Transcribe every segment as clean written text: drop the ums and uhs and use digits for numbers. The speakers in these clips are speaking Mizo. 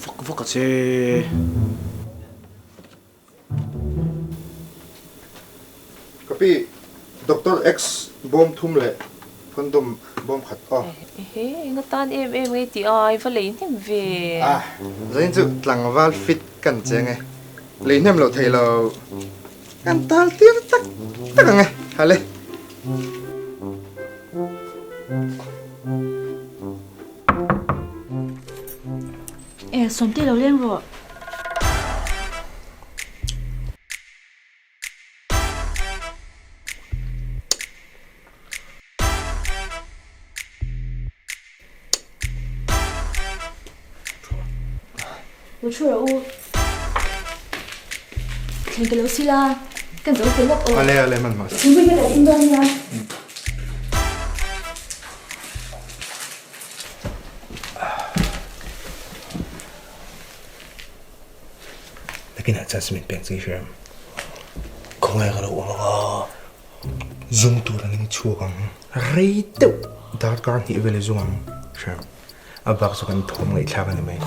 Vak vak a che. Ka pi, Doctor X bawm thum leh condom bawm khat aw. Ehe, enga tan em em nge tih a, i va lei hnem ve. Ah, zain chu tlangval fit kan cheng e, lei hnem loh theih lo kan tal tir tak tak ang e, hale. E, Sawmte lo leng rawh. Lo thu rawh u. Thleng ka lo sil a, kan zo fel lawk aw. Ale ale hman hmasa. Thingpui te kan in dawn nia. Nakinah chuan cement pek chu i hria em? Khawngaih ka lo awm ang a, zung tur an in chhuak ang, rei deuh darkar hnih vel i zung ang hria em? A bak chu kan thawm ngaihthlak a ni mai.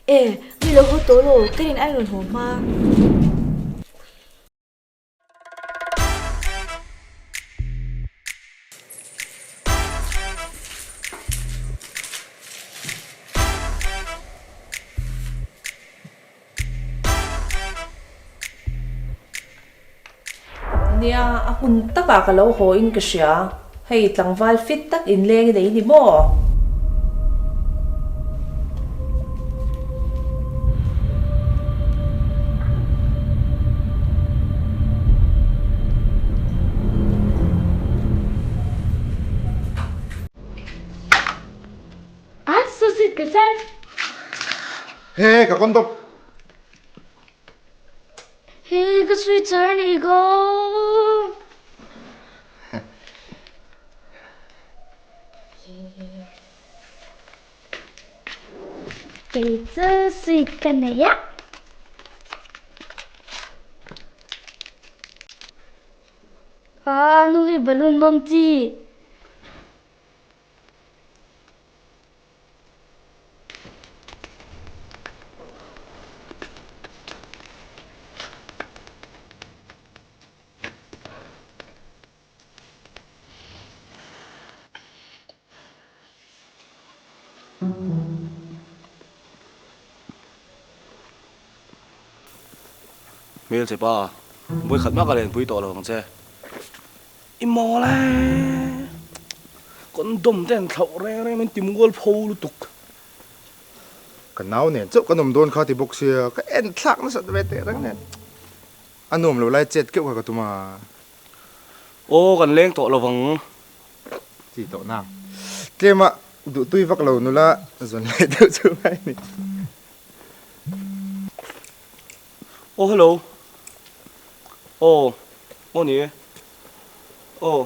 E, mi lo haw tawh lo, ka in a rawn haw hma. Nia, a hun takah ka lo haw in ka hria. Hei tlangval fit tak inleng i nei ni maw? A, sausage ka serve. He, ka condom. He, ka switcher ni ko. Kei chu sweet ka nei a. Ah, nu hi balloon bawm chi. Hmel che pa, vawi khat mah ka lenpui tawh lo ang che. I mawl e, condom te an thlauh reng reng min ti mual pho lutuk. Ka nau nen chauh kan awm dawn kha ti bawk sia, ka en thlak nasat ve teh reng nen. A nuam lo lai chet keuh kha ka tum a. Aw kan leng tawh lo vang. Chi tawh nang. Tlem a duhtui vak lo nula zawn leh deuh chu ngai ni. Aw hello. Aw aw ni e. Aw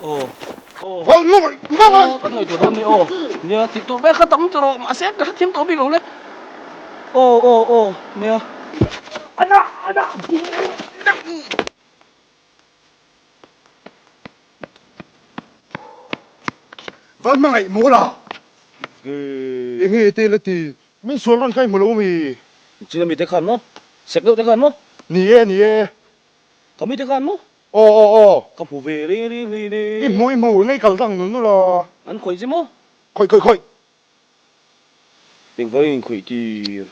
aw aw. Kan ngaihtuah dawn ni aw. Nia tih tur vel kha tam chu rawh mahse ka hrethiam tawh bik lo le. Aw aw aw nia. Val hmangaih mawl a. Enge te la ti? Min sual rawn kha i hmu lo mi? China mite khan maw? Sek deuh te khan maw? Ni e, ni e. Ka mite khan maw? Aw aw aw. Ka hmu ve ring ring hlei ne. I hmu i hmu, ngei kal dang nul nul a. An khawih che maw? Khawih khawih khawih. Engvang in khawih tir?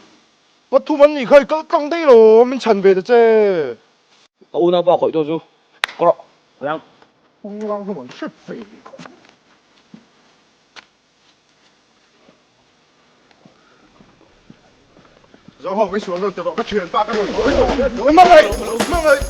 Pathum an nih kha i kal tlang daih lo, min chhan ve ta che. Ka unaupa khawih tu chu ka rawh ang. Unau hnung an hrep ve. Zo ho, min sual rawn ti rawh, ka thianpa ka rawn hawi tawh. Hmangaih! Hmangaih!